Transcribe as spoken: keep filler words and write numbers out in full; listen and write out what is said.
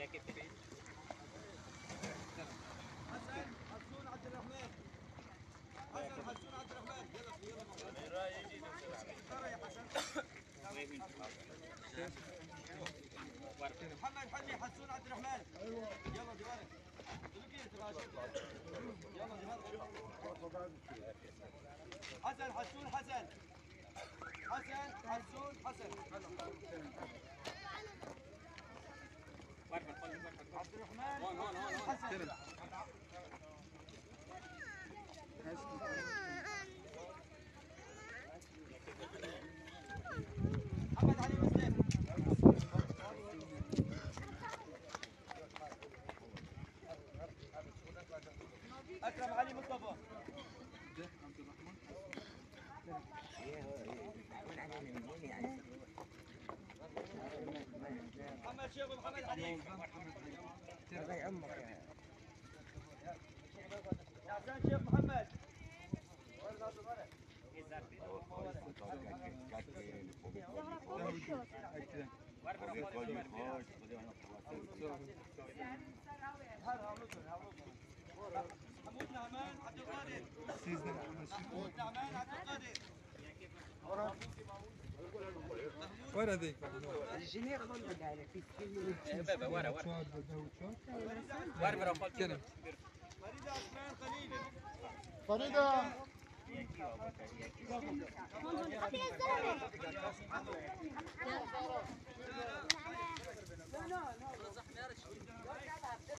حسن حسون عبد الرحمن. حسن حسون عبد الرحمن. يلا، يلا. ترى يا حسن. محمد حلمي حسون عبد الرحمن. يلا، ديوانك. يلا، ديوانك. حسن حسون حسن. حسن، حسون، حسن. عبد الرحمن، حسن. محمد علي مسلم. أكرم علي مصطفى. محمد شيخ ومحمد علي. حسن شيخ محمد. محمود نعمان عبد القادر. محمود نعمان عبد القادر. Were dê. Jinê xwe bidare, pîs. Were, were. Çar, deh û çar. Were, were. Kerem. Farida Osman Xelîl. Farida.